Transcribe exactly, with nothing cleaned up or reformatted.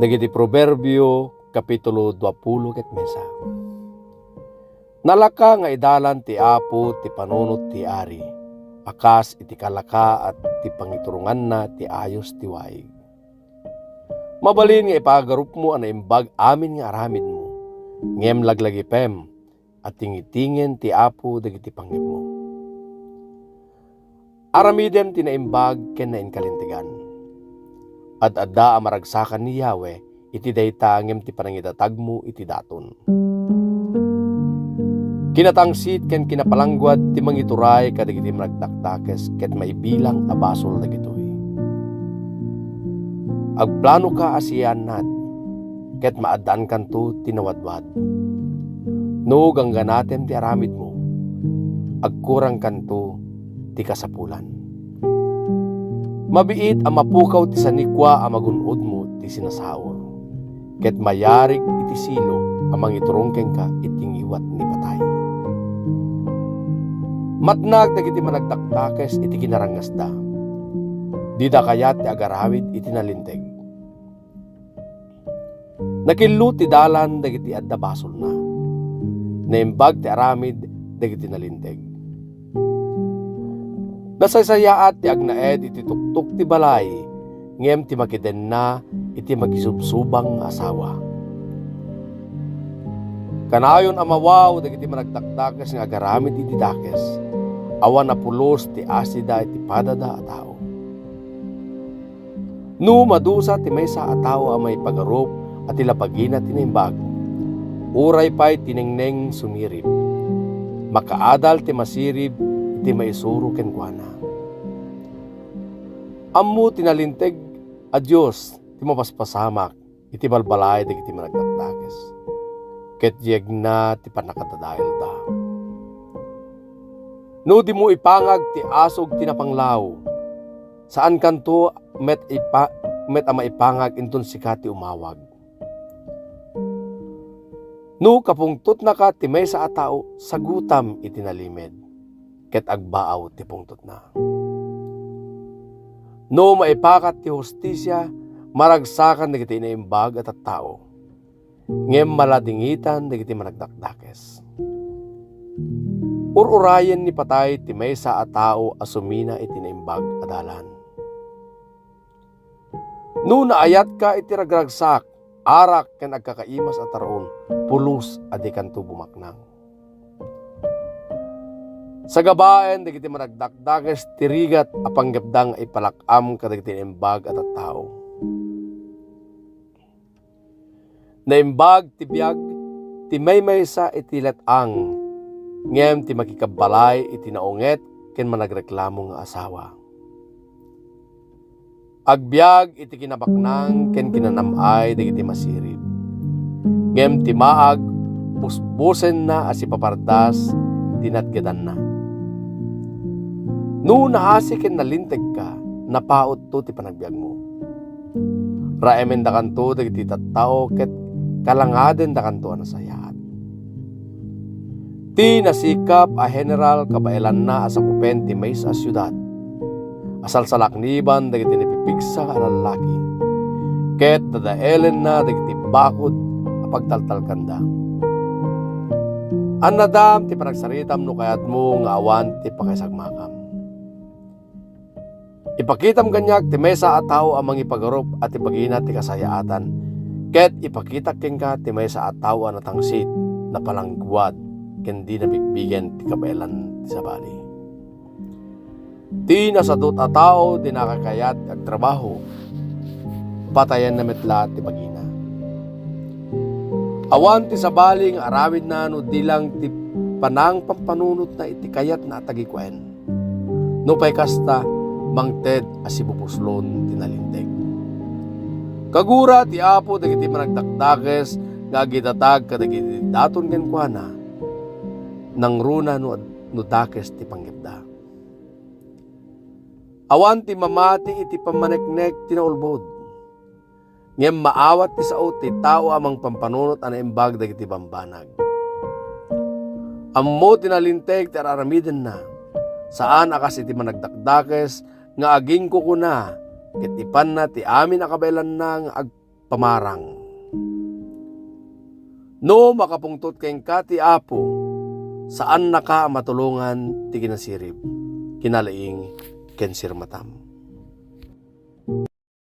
Dagiti Proverbio, Kapitulo duapulo ket maysa. Nalaka nga idalan ti Apo ti panunot ti ari, a kas iti kalaka a ti pangituronganna ti ayos ti waig. Mabalin nga ipagarupmo a naimbag amin nga aramidmo, ngem laglagipem a tingitingen ti Apo dagiti panggepmo. Aramidem ti naimbag ken nainkalintegan. Ad-adda a maragsakan ni Yahweh iti dayta ngem ti panangidatagmo iti daton. Kinatangsit ken kinapalangguad ti mangituray kadagiti managdakdakes ket maibilang a basol dagitoy. Agplanoka a siyaannad, ket maaddaankanto ti nawadwad. No gangganatem ti aramidmo, agkurangkanto ti kasapulan. Mabiit a mapukaw ti sanikua a magun-odmo ti sinasaur, ket mayarig iti silo a mangiturong kenka iti ngiwat ni patay. Matnag dagiti managdakdakes iti kinarangasda. Dida kayat ti agaramid iti nalinteg. Nakillo ti dalan dagiti adda basolna. Naimbag ti aramid dagiti nalinteg. Nasaysayaat ti agnaed iti tuktok ti balay, ngem ti makidenna iti makisubsubang nga asawa. Kanayon a mawaw dagiti managdakdakes nga agaramid iti dakes, awan a pulos ti asida iti padada a tao. No madusa ti maysa a tao a maipagarup a ti labagina ti naimbag, uray pay tinengneng sumirib, makaadal ti masirib iti maisuro kenkuana. Ammo ti nalinteg a Dios ti mapaspasamak iti balbalaay dagiti managdakdakes, ket yegna ti pannakadadaelda. No dimo ipangag ti asug ti napanglaw, saankanto met ipa-, met a maipangag inton sika ti umawag. No kapungtotnaka ti maysa a tao, sagutam iti nalimed, ket agbaaw ti pungtotna. No maipakat ti hustisia, maragsakan dagiti naimbag a tattao, ngem maladingitan dagiti managdakdakes. Ur-urayen ni patay ti maysa a tao a sumina iti naimbag a dalan. No naayatka iti ragragsak, arak ken agkakaimas a taraon, pulos a dikanto bumaknang. Sagabaen dagiti managdakdakes ti rigat a panggepda nga ipalak-am kadagiti naimbag a tattao. Naimbag ti biag ti maymaysa iti let-ang, ngem ti makikabbalay iti naunget ken managreklamo nga asawa. Agbiag iti kinabaknang ken kinanam-ay dagiti masirib, ngem ti maag, busbosenna a sipapardas ti natgedanna. No naasi ken nalintegka, napautto ti panagbiagmo. Raemendakanto dagiti tattao ket kalangadendakanto a nasayaat. Ti nasikap a general kabaelanna a sakupen ti maysa a siudad a salsalakniban dagiti napipigsa a lallaki, ket dadaelenna dagiti bakud a pagtaltalkanda. Annadam ti panagsaritam no kayatmo nga awan ti pakaisagmakam. Ipakitam kaniak ti maysa a tao a mangipagarup a ti bagina ti kasayaatan, ket ipakitak kenka ti maysa a tao a natangsit, napalangguad, ken di nabigbigen ti kabaelan ti sabali. Ti nasadut a tao ti nakakayat ti agtrabaho, patayenna met la ti bagina. Awan ti sabali nga aramidna no di lang ti panangpampanunotna iti kayatna a tagikuen. Nupay kasta, mangted a sibubuslon ti nalinteg. Kagura ti Apo dagiti managdakdakes nga agidatag kadagiti daton kenkuana, nangruna no, no dakes ti panggepda. Awan ti mamati iti pammaneknek ti naulbod. Ngem maawat ti sao ti tao a mangpampanunot a naimbag dagiti bambanag. Ammo ti nalinteg ti ar-aramidenna. Saan a kas iti managdakdakes nga agingkukuna, ket ipanna ti amin a kabaelanna nga ag-, pamarang. No makapungtot kenka ti Apo, saannaka a matulongan ti kinasirib, kinalaing ken sirmatam.